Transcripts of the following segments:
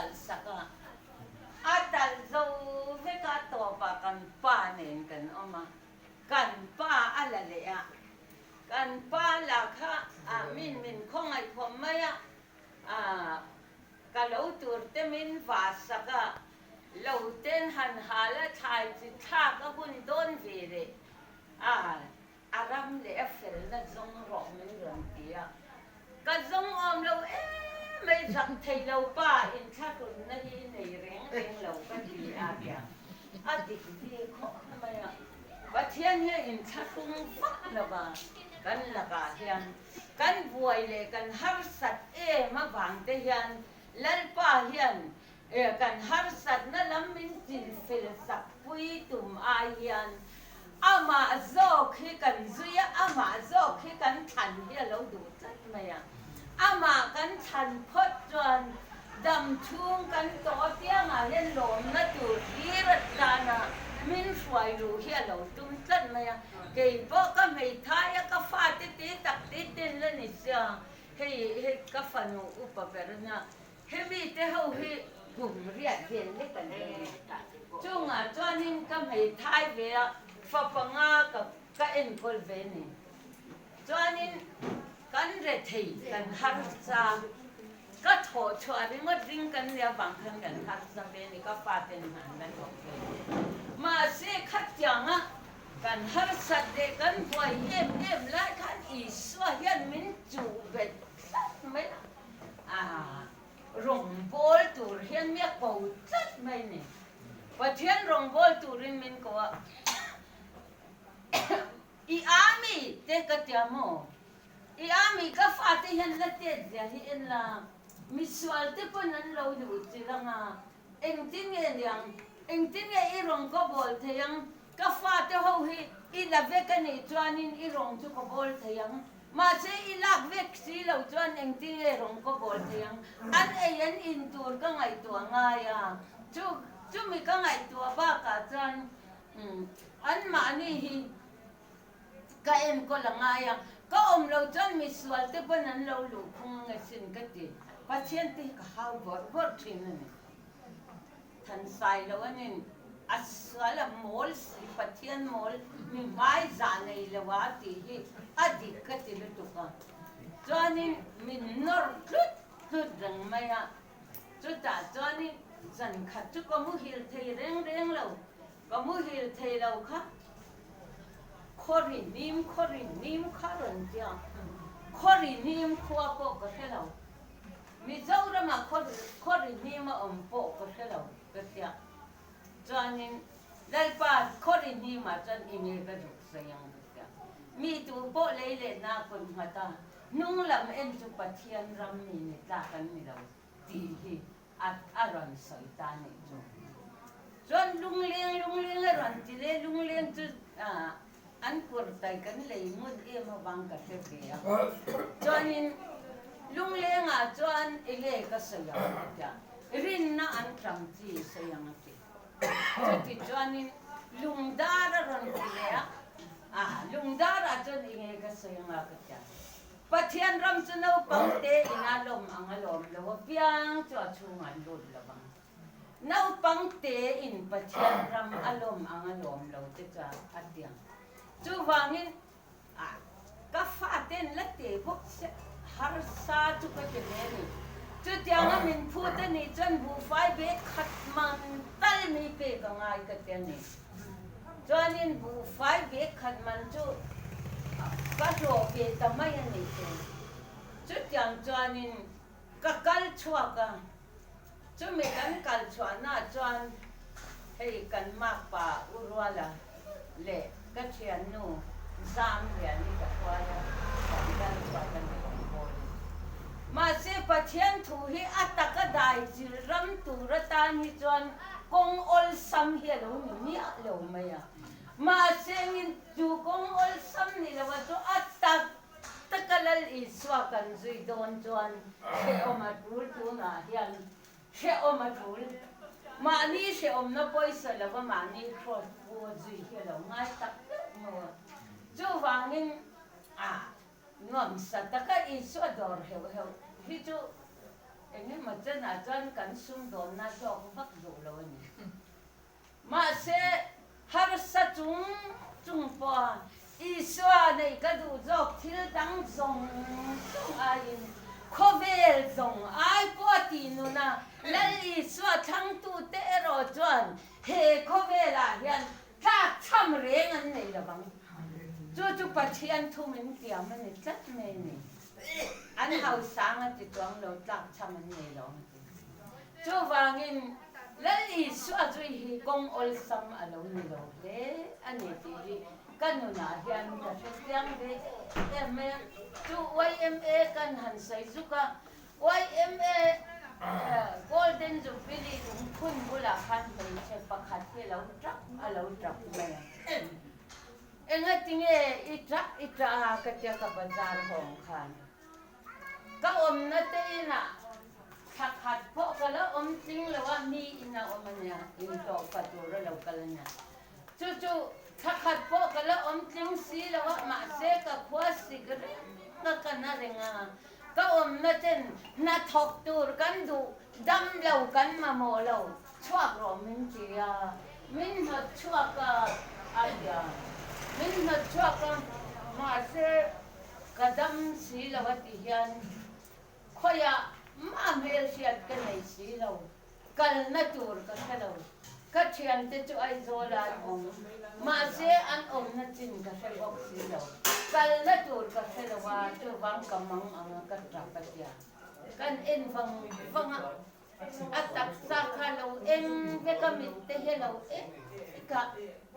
talh sak a, a talh zo vek a, tawpah kan pa nen kan awm a, kan pa a la leh a, kan pa la kha ah min min khawngaih khawm mai a, ah ka lo tur te min va sak a, lo ten han hal a thlai chi thlak a hun dawn ve leh a, A ram leh a felna zawng rawh min rawn ti a, ka zawng awm lo em mai, zak thei lo pa inthlahrunna hi nei reng reng lo ka ti a tia a dik ve khawp mai a. Pathian hi a inthlahrung vak lo va, kan lakah hian kan buai leh kan harsat em avang te hian Lalpa hian Kan harsatna lam min chinfel sak pui tum ai hian amah zawk hi kan zui a, amah zawk hi kan thlan hi a lo duh tlat mai a. Amah kan thlan phawt chuan dam chhung kan tawh apiangah hian lawmna tur hlir atana min hruai luh hi a lo tum tlat mai a. Kei pawh ka hmeithai a, ka fate te tak te ten la ni sia, hei hei ka fanu upa ber ania, Hemi te ho hi kum riat vel lek an ni. Chungah chuanin ka hmeithai ve a, fa panga ka ka enkawl ve ni. Chuanin kan rethei kan harsa, ka thawh chhuah ringawt ring kan nia vang khan kan harsa ve ni, ka faten hna an la thawk ve ni. Mahse khatianga kan harsat leh kan buai em em lai khan Isua hian min chuh bet tlat mai a. A rawngbâwl tûr hian mi a ko tlat mai a ni. Pathian rawngbâwl tûrin min ko a, I a mi te ka tia maw? I a mi ka fate hian la têt zia hi en la, misual te pawn an lo duh chi rang a, engtin nge niang? Engtin nge i rawn ka bâwl thei ang? Ka fate ho hi i la vek a nih chuanin i rawn chu ka bâwl thei ang. Mahse i lak vek si lo chuan engtin nge rawn ka bawl thei ang? An ei an in tur ka ngaihtuah ngai a, chu chumi ka ngaihtuah bakah chuan anmahni hi ka enkawl a ngai a, ka awm lo chuan misual te pawn an lo luh khung ang asin ka ti. Pathian te hi ka hau bawrh bawrh thin a ni. Than sai lo an in a sual a mawl si Pathian mawl mi hmai zah nei lo a tih hi a dik ka ti lutuk a chuanin min nawr tlut tlut reng mai a chutah chuanin zan khat chu ka muhil thei reng reng lo ka muhil thei lo kha khawri hnim khawri hnim kha rawn tia khawri hnim khua pawh ka hre lo. Mizoramah khaw ri hnim a awm pawh ka hre lo ka tia. Chuanin Lalpa khaw ri hnimah chuan i nge ka zuk sawi ang ka tia. Mi tu pawh lei leh na kawn nghat a, hnung lam en chu Pathian ram mi ni tlak an ni lo tih hi a a rawn sawi ta nih chu. Chuan lungleng lungleng a rawn ti le, lungleng chu An kurtai kan lei ngun em avang ka hre ve a. Chuanin Lunglengah chuan enge ka sawi ang a tia, rinna an tang chi sawi ang a ti. Chuti chuanin Lungdar a rawn ti leh a, ah Lungdarah chuan enge ka sawi ang a ka tia. Pathian ram chu naupang te ina lawm ang a lawm lo apiang chu a chhungah an lut lo vang. Naupang tein Pathian ram a lawm ang a lawm lo te chuan a ti ang. Chuvangin ka faten la te bawk se harsa chu ka ti ve a ni. Chutianga min phut a nih chuan buhfai bag khat man tal mi pek a ngai ka ti a ni. Chuanin buhfai bag khat man chu ka hlawh ve ta mai a nih chu. Chutiang chuanin ka kal chhuak a. Chumi kan kal chhuahnaah chuan hei kan makpa U Ruala leh ka thiannu Zam Liani ka hruai a, kan kal chhuak a ni rawn bawl in. Mahse Pathian thu hi a taka dai chil ram tur atan hi chuan kawng awlsam hi a lo ni miah lo mai a. Mahse ngin chu kawng awlsam ni lo a chu a tak Taka Lal Isua kan zui dawn chuan hrehawm a tul tunah hian hrehawm a tul. Mahni hrehawmna pawisa lova mahni cross pu a zui hi a lo ngai tak deuh maw. Chuvangin a nuamsa taka Isua dawr heuh heuh hi chu. Engemaw chenah chuan kan sumdawnna zawk vak duh lo a ni. Mahse, harsa chung chung pawha Isua neih ka duh zawk thil dang zawng zawng aiin khawvel zawng ai pawh a tih nuna Lal Isua thlangtute erawh chuan he khawvelah hian tlakchham reng an nei lo vang. Chu chu Pathian thu min tiam a ni tlat mai a ni. An hausang a ti chuang lo, tlakchham an nei lo ang a ti. Chuvangin, Lal Isua chu hi kawng awlsam a lo ni lo hle a ni tih hi ka nunah hian ka hre chiang ve em mai a. Chu yma kan han sawi zuk a, yma Golden Jubilee lungphun bulah khan hmeichhe pakhat hi a lo tap a lo tap mai a. Engatinge i tah i tah a ka tia ka bazar hawng khan. Ka awmna te inah thla khat pawh ka la awm tling lo a, mi in a awm a nia, inhlawh fa tur a lo kal a nia. Chu chu thla khat pawh ka la awm tling si lo a, mahse ka khua sik reng a ka na reng a, ka awmna ten hna thawk tur kan duh dam lo kan mamawh lo, chhuak rawh min ti a, min hnawt chhuak a, a ti a, min hnawt chhuak a, mahse Ka dam si lo a ti hian khawiah mah hmel hriat ka nei si lo, kalna tur ka hre lo. Ka thiante chu Aizawl ah an awm, mahse an awmna chin ka hre bawk si lo. Kalna tur ka hre lo a, chuvang ka mang ang a ka tap a tia. Kan en vang vang a, a taksa kha lo eng vek a, mit te hi a lo eng vek a,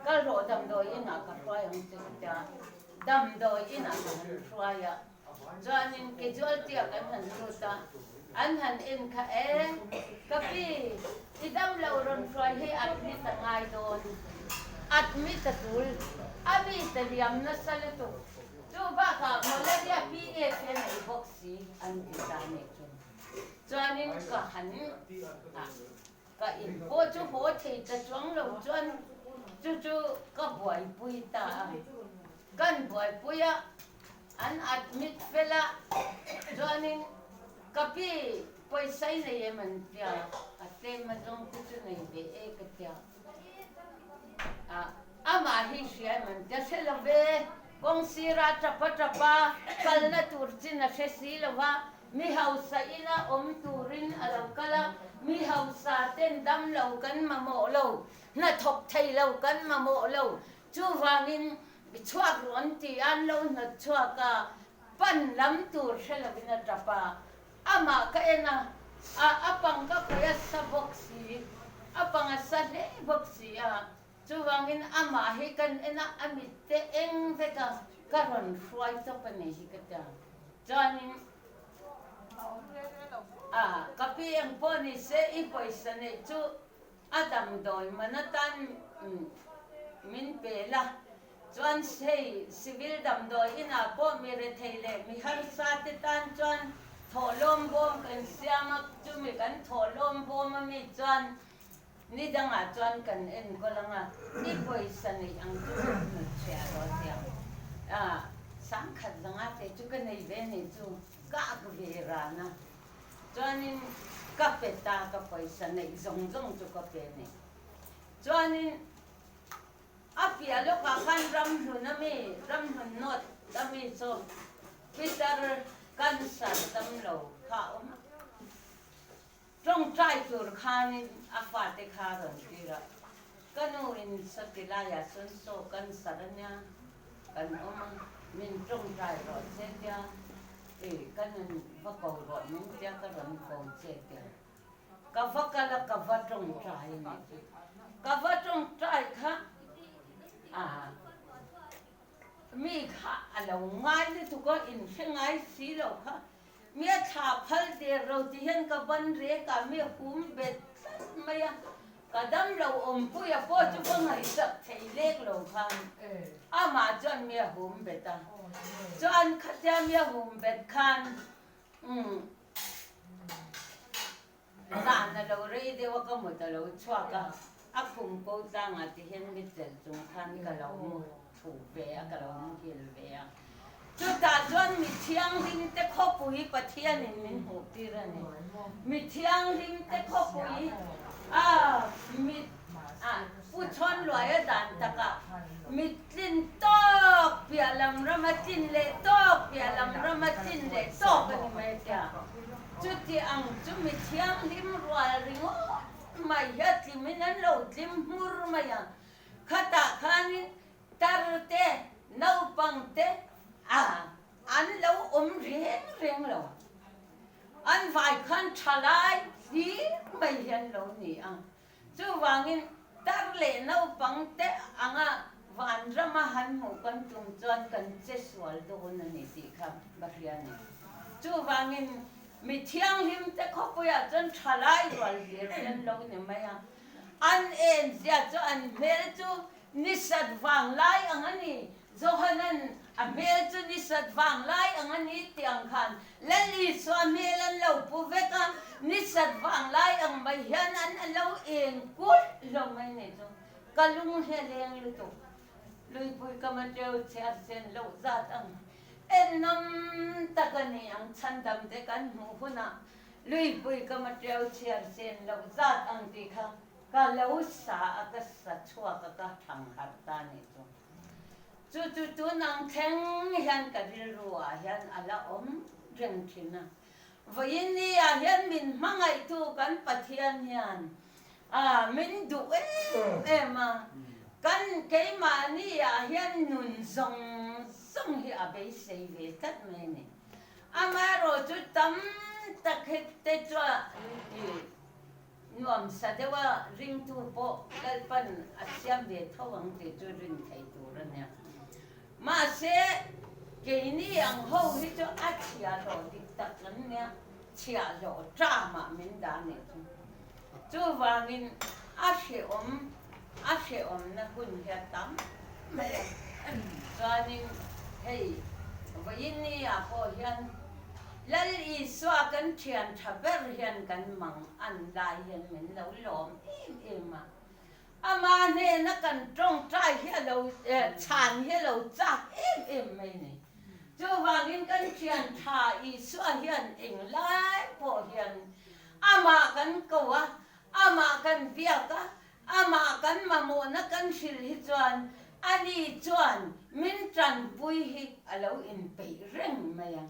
kal rawh damdawi inah ka hruai ang che ka tia. Damdawi inah ka han hruai a, chuanin casualty ah kan han lut a, an han en kha e, ka pi, i damlo rawn hruai hi admit a ngai dawn, admit a tul, a mi ta liam nasa lutuk, chu bakah malaria PA te a nei bawk si an ti ta nih chu. Chuanin ka han ah. Ka in pawh chu haw thei ta chuang lo chuan chu chu ka buaipui ta a, kan buaipui a, an admit fel a, chuanin ka pi pawisa i nei em an tia, a tlem a zawng te chu nei ve e ka tia, a amah hi hria em an tia, hre lo ve, kawng sira tapa tapa kalna tur chin a hre si lo va, Mi hausa ina awm turin a lo kal a, mi hausa ten dam lo kan mamawh lo, hnathawk thei lo kan mamawh lo, chuvangin chhuak rawh an ti a, an lo hnawt chhuak a, pan lam tur hre lovin a tap a, amah ka en a, a a pang ka khawih a sa bawk si, a pang a sa hle bawk si a, chuvangin amah hi kan en a, a mitte eng vek a, ka rawn hruai tawp a ni hi ka ti a. Chuanin a ka pi eng pawh ni se i pawisa neih chu a damdawi man atan min pe la, chuan hei civil damdawi inah pawh mi rethei leh mi harsa te tan chuan thawhlawm bawm kan siam a, chumi kan thawhlawm bawm ami chuan ni dangah chuan kan enkawl ang a, i pawisa neih ang chu min hnut chhiah rawh tia a sangkhat zanga te chu ka nei ve ni chu ka ak ve ran a, chuanin ka pe ta ka pawisa neih zawng zawng chu ka pe ni. Chuanin a piah lawkah khan ramhlun ami, ramhlun north ami chu Peter cancer damlo kha a awm a. Tawngtai tur khanin a fate kha a rawn tir a, Ka nu in sawti laiah sawn saw cancer a nia, kan awm a, min tawngtai rawh che tia, i ka nun va ko rawh min tia ka rawn ko che tia. Ka va kal a, ka va tawngtai a nih chu. Ka va tawngtai kha a mi kha a lo ngai lutuk a, inhre ngai si lo kha. Mi a thla phal der lo ti hian ka ban rek a, mi a hum bet tlat mai a, ka dam lo awmpuia pawh chu ka ngaihsak thei lek lo khan amah chuan mi a hum bet a, chuan khatia mi a hum bet khan umm zan a lo rei deuh a ka mut a lo chhuak a, a khum ko tlangah ti hian mi chelh chung khan ka lo mu thu ve a, ka lo muhil ve a. Chutah chuan mi thianghlimte khawpui Pathianin min hmuhtir a ni. Mi thianghlimte khawpui a mi a Pu Chhawnluaia dan takah mi tlin tawk piah lam rama tlin leh tawk piah lam rama tlin leh tawk a ni mai tia. Chuti ang chu mi thianghlim rual ringawt mai hi a tlimin an lo tlim hmur mai a. Khatah khanin tar te, naupang te a an lo awm reng reng lo. An vai khan thalai hlir mai hi an lo ni a. Chuvangin tar leh naupang te anga vanrama han hmuh kan tum chuan kan che sual dawn a ni tih kha ka hria a ni. Chuvangin mi thianghlim te khawpuiah chuan thalai rual hlir hi an lo ni mai a. An en zia chu an hmel chu Nisat vang lai ang a ni. Johanan a hmel chu nisat vang lai ang a ni tih ang khan Lal Isua hmel an lo pu vek a, nisat vang lai ang mai hian an a lo eng kulh hlawm mai ni chu. Ka lung hi a leng lutuk. Luipui ka mateu chhiar sen loh zat ang. Ennawm tak a ni ang chhandam te kan hmuh hunah Luipui ka mateu chhiar sen loh zat ang tih kha Ka lo sa a ka sa chhuak a ka thang harh ta nih chu. Chu chu tun ang thleng hian ka rilru ah hian a la awm reng thin a. Vawiin ni ah hian min hmangaihtu kan Pathian hian a min duh em em a, kan keimahni ah hian nun zawng zawng hi a beisei ve tlat mai a ni. Amaherawh chu tam tak hi te chuan i Nuam sa deuha ringtu pawh Lalpan a siam ve tho ang tih chu rin thei tur a nia. Mahse, keini ang ho hi chu a chhiahhlawh dik tak an nia, chhiahhlawh ṭamah min dah nih chu. Chuvangin a hrehawm, a hrehawmna hun hi a tam mai a. Chuanin hei vawiin ni ah pawh hian Lal Isua kan thian tha ber hian kan mang an lai hian min lo lawm em em a. Ama hnena kan tawngtai hi a lo chhan hi a lo chak em em mai ni. Chuvangin kan thian tha Isua hian englai pawh hian amah kan ko a, amah kan biak a, Amah kan mamawhna kan hrilh hi chuan ani chuan min tanpui hi a lo inpeih reng mai a.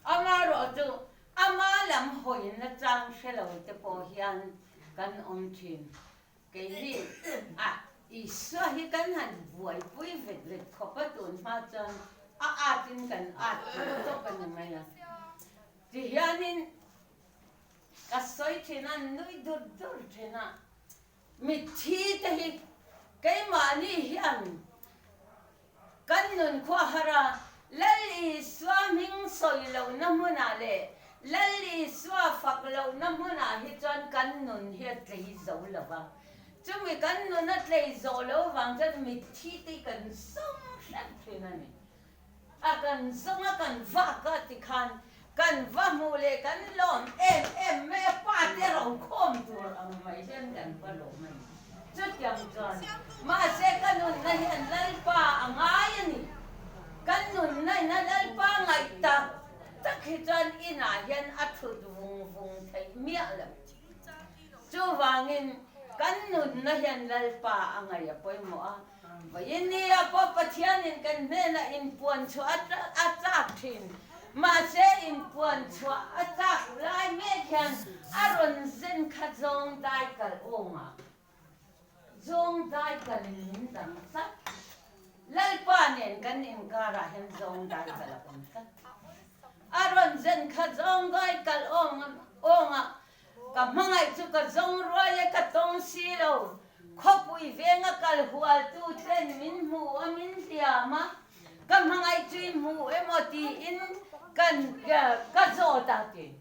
Amaherawhchu ama lam hawina chang hre lo te pawh hian kan awm thin. Keini a Isua hi kan han buaipui vet vet khawp a tun hma chuan a atin kan at tawh tawp a ni mai a. Tihianin Ka sawi thin a, nui dur dur thin a, mitthi te hi keimahni hian kan nun khua har a, Lal Isua hming sawi lohna hmunah leh Lal Isua fak lohna hmunah hi chuan kan nun hi a tlei zo lo va, chumi kan nun a tlei zawh loh vang chuan mitthi te hi kan zawng hrep thin a ni. A kan zawng a kan vak a tikhan kan va hmuh leh kan lawm em em mai a pa te ro khawm tur ang mai hian kan va lawm a ni. Chutiang chuan mahse ka nunna hian Lalpa a ngai a ni. Kan nunna in a Lalpa ngaih tak tak hi chuan inah hian a thut vung vung theih miah lo. Chuvangin kan nunna hian Lalpa a ngaih a pawimawh a. Vawinia pawh Pathianin kan hnenah inpuan chhuah a chak thin. Mahse, inpuan chhuah a chak lai mek hian a rawn zen kha zawng dai kal awngah zawng dai kalin min dang tlat. Lalpa nen kan inkarah hian zawng dai kal a awm tlat. A rawn zen kha zawng dai kal awngah Ka hmangaih chu ka zawng ruai e ka tawng si lo. Khawpui venga kal hualtu ten min hmu a min hliam a, ka hmangaih chu i hmu emaw tiin kan ka zawt a ti.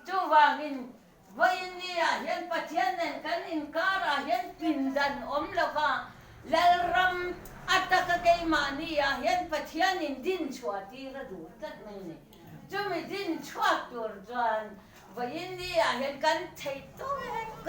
Chuvangin vawiin ni ah hian Pathian nen kan inkar ah hian pindan awm lova Lalram a taka keimahni ah hian Pathianin dinchhuah tir a duh tlat mai a ni. Chumi dinchhuak tur chuan Vawiin ni ah hian kan theih tawk a ni.